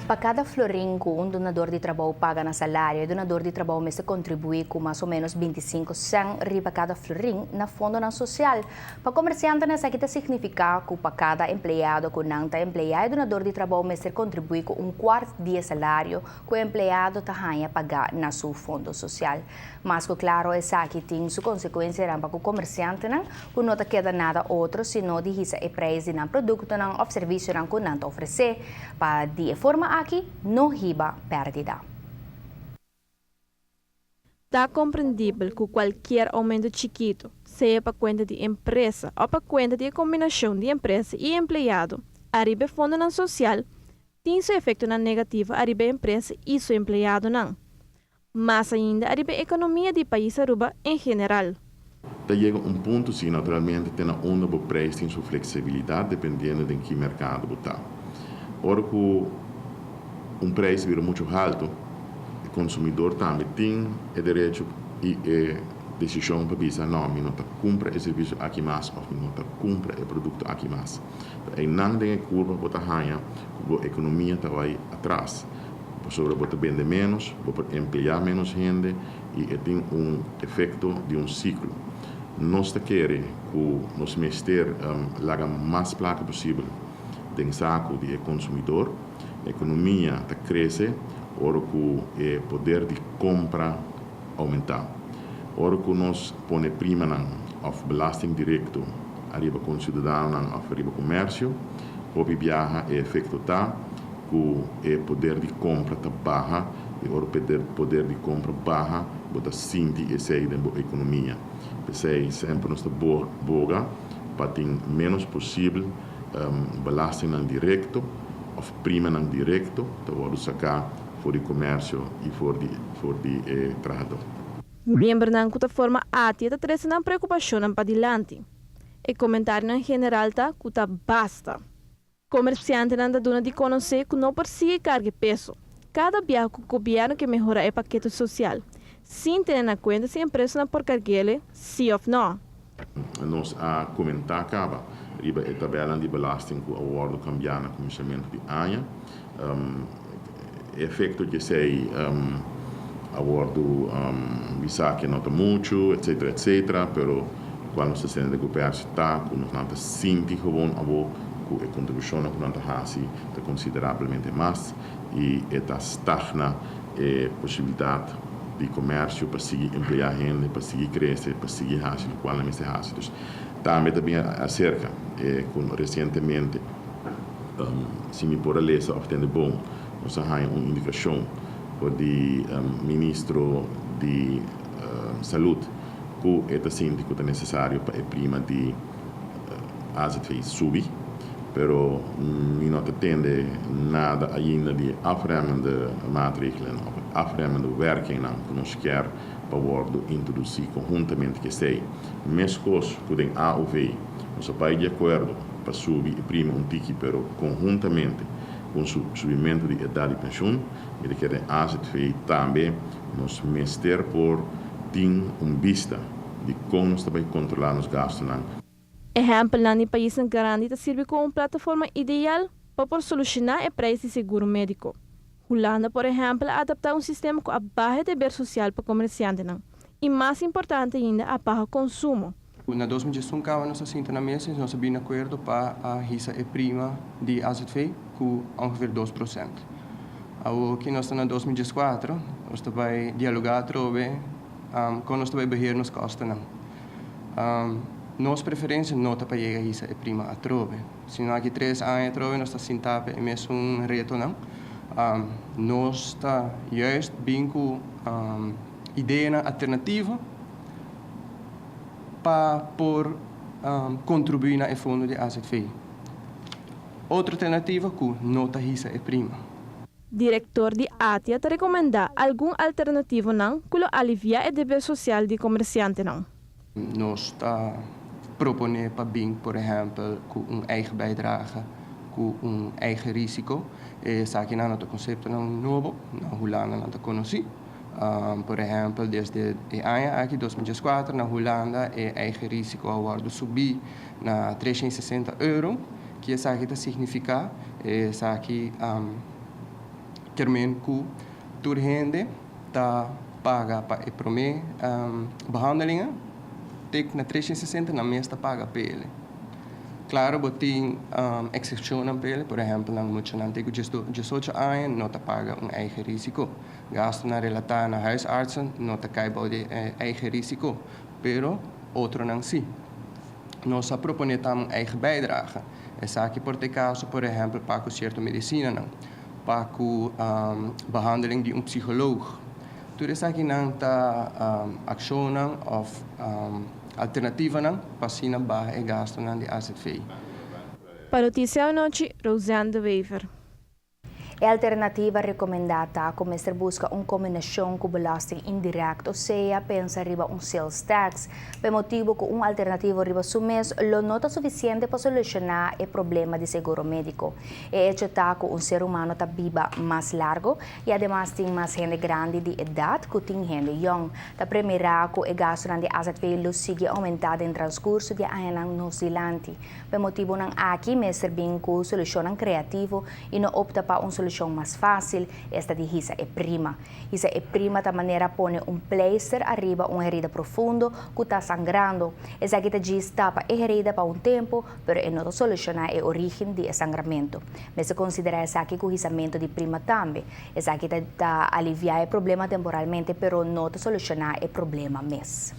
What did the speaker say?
Pa cada florin cu un dunador di trabou paga na salario, e dunador di trabou mester contribui cu mas o menos 25 cent riba cada florin na fondonan social. Pa comerciantenan esaki ta significa cu pa cada empleado cu nan ta emplea, e dunador di trabou mester contribui cu un cuart di e salario cu e empleado ta haya paga na su fondo social. Mas cu claro esaki tin su consecuencianan pa cu comerciantenan cu no ta keda nada otro sino di hisa e prijs di nan productonan of servicionan cu nan ta ofrece, pa di e forma aki no hiba perdida. Ta comprendibel cu cualkier aumento chikito, sea pa cuenta di empresa of pa cuenta di combinacion di empresa y empleado, ariba fondonan social, tin su efectonan negativo ariba empresa y su empleadonan. Mas ainda ariba economia di pais Aruba en general. Ta yega un punto si naturalmente te na unda bo prijs tin su flexibilidad dependiendo den ki mercado bo ta. Ora cu un prijs bira mucho halto, e consumidor tambe tin e derecho y e decision pa bisa: "No, mi no ta cumpra e servicio aki mas of mi no ta cumpra e producto aki mas." Einan den e curva bo ta haya cu bo economia ta bay atras. Pasobra bo ta bende menos, bo por emplea menos hende y e tin un efecto di un ciclo. Nos ta kere cu nos mester laga mas placa posibel den saco di e consumidor. Economia ta crece ora cu e poder di compra aumenta. Ora cu nos pone primanan of belasting directo ariba cu ciudadanonan of ariba comercio, hopi biaha e efecto ta cu e poder di compra ta baha y ora poder di compra baha, bo ta sinti esey den bo economia. P'esey semper nos ta boga pa tin menos posibel belastingnan directo of primanan directo ta wordo saca for di comercio y for di trahador. Miembronan cu ta forma ATIA ta trece nan preocupacionnan padilanti. E comentarionan general ta cu ta basta. Comerciantenan ta duna di conoce cu no por sigui carga peso. Cada biaha cu gobierno kier mehora e pakete social, sin tene na cuenta si empresanan por carg'e, si of no. Nos a comenta caba riba e tabela di belasting cu a wordo cambia na cuminsamento di aña. Efecto cu esey a wordo bisa cu no ta mucho, etc., etc., pero cuando nos ta recupera ta, cu nos no ta sinti gewoon abo, cu e contribucion cu nos ta haci ta considerablemente mas y ta stagna e posibilidad di comercio pa sigui emplea hende, pa sigui crece, pa sigui haci loke mester haci. Anto, tambe acerca cu recientemente, si mi por a lesa of tende bon, nos a haya un indicacion for di minister di Salud cu ta sinti cu ta necesario pa e prima di AZV subi, pero mi no ta tende nada ainda di afremmende maatregelen of afremmende werkingen cu nos kier pa wordo introduci conhuntamente cu esey. Mescos cu den AOV, nos a bay di acuerdo pa subi e prima un tiki, pero conhuntamente cu subimento di edad di pensioen, mi kier den AZV tambe nos mester por tin un bista di con nos ta bay controla nos gastonan. Ehempelnan di paisnan grandi ta sirbi como un plataforma ideal pa por soluciona e prijs di seguro medico. Hulanda, por ehempel, a adapta un sistema cu a baha deber social pa comerciantenan. Y mas importante ainda, a baha consumo. Na 2001 caba nos a sinta na mesa y nos a bin na acuerdo pa hisa e prima di AZV cu ongeveer 2%. Awor nos ta na 2014, nos ta bay dialoga atrobe con nos ta bay beheer nos kostennan. Nos preferencia no ta pa yega hisa e prima atrobe. Sino aki 3 aña atrobe nos ta sinta e mesun retonan. Nos ta juist bin cu idea alternativo pa por contribui na e fondo di AZV. Otro alternativa cu no ta hisa e prima. Director di ATIA ta recomenda algun alternativanan cu lo alivia e deber social di comerciantenan. Nos ta propone pa bin, por ehempel, cu un eigen bijdrage, cu un eigen risico. Esaki no ta conceptonan nobo, na Hulanda nan ta conoci. Por ehempel, desde e aña aki, 2014, na Hulanda, e eigen risico a wordo subi na 360 euro, cu esaki ta significa, esaki. Kiermen cu tur hende ta paga pa e prome behandelingen, te na 360 nan mes ta paga p'e. Claro, bo tin excepcion p'e, por ehempel, nan muchanan te cu 18 aña no ta paga un eigen risico. Gastonan relata na huisartsen no ta cay di eigen risico, pero otronan si. Nos a propone tambe un eigen bijdrage. Esaki por ta caso, por ehempel, pa cierto medicinanan, pa behandeling di un psycholoog. Tur esakinan ta accionnan of alternativanan pa asina baha e gastonan di AZV. Pa Noticia Anochi, Roseanne de Wever. E alternativa recomenda ta cu mester busca un combinacion cu belasting indirecto, sea pensa riba un sales tax, pa motibo cu un alternativa riba su mes lo no ta suficiente pa soluciona e problema di seguro medico. E hecho ta cu un ser humano ta biba mas largo y ademas tin mas hende grandi di edad cu tin hende jong. Ta premira cu e gasto di AZV lo sigui aumenta den transcurso di añanan nos dilanti. Pa motibonan aki mester bin cu solucion creativo y no opta pa un solucion mas facil, esta di hisa e prima. Hisa e prima ta manera pone un pleister ariba un herida profundo cu ta sangrando. Esaki ta djis tapa e herida pa un tempo, pero e no ta soluciona e origen di sangramento. Mester considera esaki cu hisamento di prima tambe. Esaki ta alivia e problema temporalmente, pero no ta soluciona e problema mes.